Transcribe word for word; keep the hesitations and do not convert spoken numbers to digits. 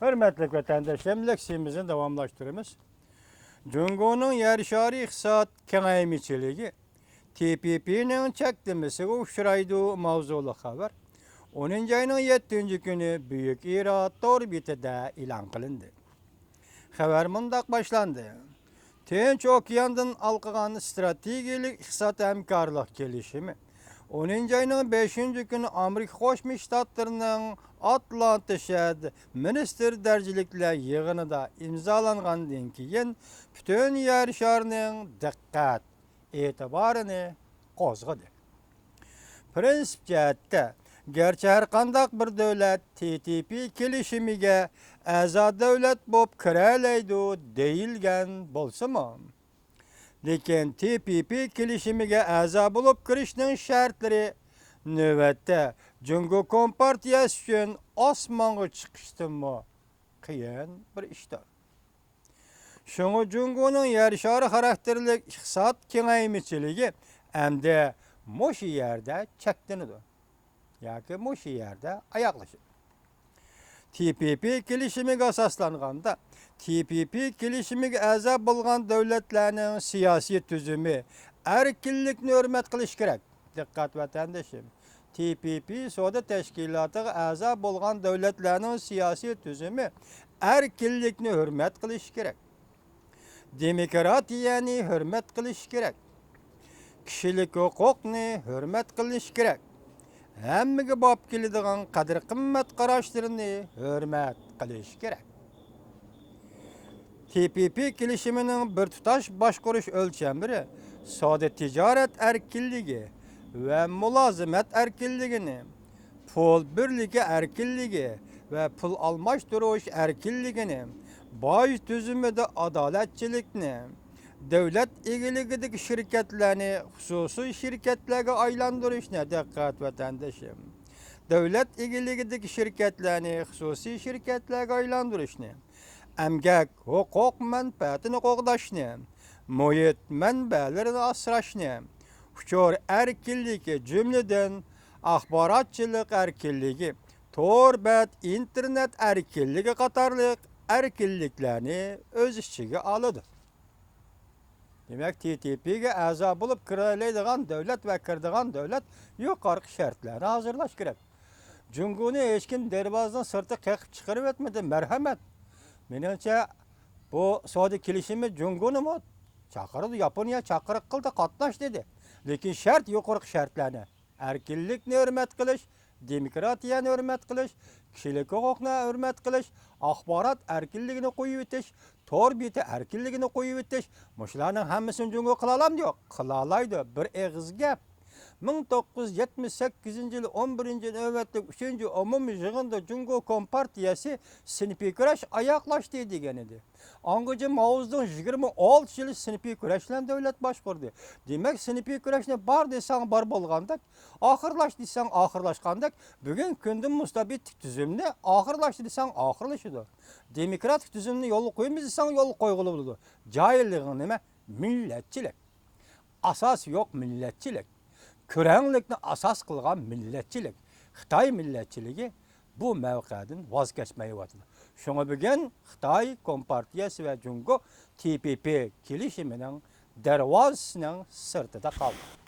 ھۆرمەتلىك ۋەتەنداشلىرىم، لېكسىيىمىزنى داۋاملاشتۇرىمىز. جۇڭگونىڭ يەر شارى ئىقتىساد كېڭەيمىچىلىكى تى پى پىنىڭ چەكلىمىسىگە ئۇچرايدۇ ماۋزۇلۇق خەۋەر ئونىنچى ئاينىڭ يەتتىنچى كۈنى بۈيۈك ئىرا تور بېتىدە ئېلان قىلىندى. خەۋەر مۇنداق باشلاندى. تىنچ ئوكياندىن ھالقىغان ئىستراتېگىيەلىك ئىقتىساد ھەمكارلىق كېلىشىمى ئونىنچى ئاينىڭ بەشىنچى كۈنى ئامېرىكا قوشما شتاتلىرىنىڭ ئاتلانتا شەھىرىدە مىنىستىر دەرىجىلىكلەر يىغىنىدا ئىمزالانغاندىن كېيىن، پۈتۈن يەر شارىنىڭ دىققەت، ئېتىبارىنى قوزغىدى. پىرىنسىپ جەھەتتە، گەرچە ھەرقانداق بىر دۆلەت تى تى پى كېلىشىمىگە ئەزا دۆلەت بولۇپ كىرەلەيدۇ دېيىلگەن بولسىمۇ، لېكىن تى پى پى كېلىشىمىگە ئەزا بولۇپ كىرىشنىڭ شەرتلىرى نۆۋەتتە جۇڭگو كومپارتىيەسى ئۈچۈن ئاسمانغا چىقىشتىنمۇ قىيىن بىر ئىشتۇر. شۇڭا جۇڭگونىڭ يەر شارى خاراكتېرلىك ئىقتىساد كېڭەيمىچىلىكى ئەمدى مۇشۇ يەردە چەكلىنىدۇ ياكى مۇشۇ يەردە ئاياغلىشىدۇ. تى پى پى كېلىشىمىگە ئاساسلانغاندا، تى پى پى كېلىشىمىگە ئەزا بولغان دۆلەتلەرنىڭ سىياسىي تۈزۈمى ئەركىنلىكنى ھۆرمەت قىلىشى كېرەك. دىققەت ۋەتەندىشىم، تى پى پى سودا تەشكىلاتىغا ئەزا بولغان دۆلەتلەرنىڭ سىياسىي تۈزۈمى ئەركىنلىكنى ھۆرمەت قىلىشى كېرەك. دېموكراتىيەنى ھۆرمەت قىلىشى كېرەك. كىشىلىك ھوقۇقنى ھۆرمەت قىلىشى كېرەك. ھەممىگە باب كېلىدىغان قەدىر-قىممەت قاراشلىرىنى ھۆرمەت قىلىشى كېرەك. تى پى پى كېلىشىمىنىڭ بىر تۇتاش باشقۇرۇش ئۆلچەملىرى سودا تىجارەت ئەركىنلىكى ۋە مۇلازىمەت ئەركىنلىكىنى، پۇل بىرلىكى ئەركىنلىكى ۋە پۇل ئالماشتۇرۇش ئەركىنلىكىنى، باج تۈزۈمىدە ئادالەتچىلىكنى، دۆلەت ئىگىلىكىدىكى شىركەتلەرنى خۇسۇسىي شىركەتلەرگە ئايلاندۇرۇشنى، دىققەت ۋەتەندىشىم، دۆلەت ئىگىلىكىدىكى شىركەتلەرنى خۇسۇسىي شىركەتلەرگە ئايلاندۇرۇشنى، ئەمگەك ھوقۇق مەنپەئەتىنى قوغداشنى، مۇھىت مەنبەلىرىنى ئاسراشنى، ئۇچۇر ئەركىنلىكى، جۈملىدىن ئاخباراتچىلىق ئەركىنلىكى، تور بەت ئىنتېرنېت ئەركىنلىكى قاتارلىق ئەركىنلىكلەرنى ئۆز ئىچىگە ئالىدۇ. دېمەك، تى تى پىگە ئەزا بولۇپ كىرەلەيدىغان دۆلەت ۋە كىرىدىغان دۆلەت يۇقىرىقى شەرتلەرنى ھازىرلاش كېرەك. جۇڭگونى ھېچكىم دەرۋازىنىڭ سىرتىغا قېقىپ چىقىرىۋەتمىدى، مەرھەمەت. مېنىڭچە، بۇ سودا كېلىشىمى جۇڭگونىمۇ چاقىرىدۇ، ياپونىيە چاقىرىق قىلدى، قاتناش دېدى. لېكىن شەرت، يۇقىرىقى شەرتلەرنى، ئەركىنلىكنى ھۆرمەت قىلىش، دېموكراتىيەنى ھۆرمەت قىلىش، كىشىلىك ھوقۇقنى ھۆرمەت قىلىش، ئاخبارات ئەركىنلىكىنى قويۇۋېتىش، تور بېتى ئەركىنلىكىنى قويۇۋېتىش، مۇشۇلارنىڭ ھەممىسىنى جۇڭگو قىلالامدۇ؟ يوق، قىلالايدۇ. بىر ئېغىز گەپ. مىڭ توققۇز يۈز يەتمىش سەككىزىنچى يىلى ئون بىرىنچى نۆۋەتلىك ئۈچىنچى ئومۇمىي يىغىندا جۇڭگو كومپارتىيەسى سىنىپىي كۈرەش ئاياغلاشتى دېگەن ئىدى. ئاڭغىچە ماۋزېدۇڭ يىگىرمە ئالتە يىل سىنىپىي كۈرەش بىلەن دۆلەت باشقۇردى. دېمەك، سىنىپىي كۈرەشنى بار دېسەڭ بار بولغاندەك، ئاخىرلاش دېسەڭ ئاخىرلاشقاندەك، بۈگۈنكى كۈندە مۇستەبىتلىك تۈزۈمنى ئاخىرلاشتى دېسەڭ ئاخىرلىشىدۇ. دېموكراتىك تۈزۈمنى يولغا قويىمىز دېسەڭ يولغا قويغىلى بولىدۇ. جاھىللىقىڭ نېمە؟ مىللەتچىلىك. ئاساسى يوق مىللەتچىلىك. كۆرەڭلىكنى ئاساس قىلغان مىللەتچىلىك. خىتاي مىللەتچىلىكى بۇ مەۋقەدىن ۋاز كەچمەيۋاتىدۇ. شۇڭا بۈگۈن خىتاي كومپارتىيەسى ۋە جۇڭگو تى پى پى كېلىشىمىنىڭ دەرۋازىسىنىڭ سىرتىدا قالدى.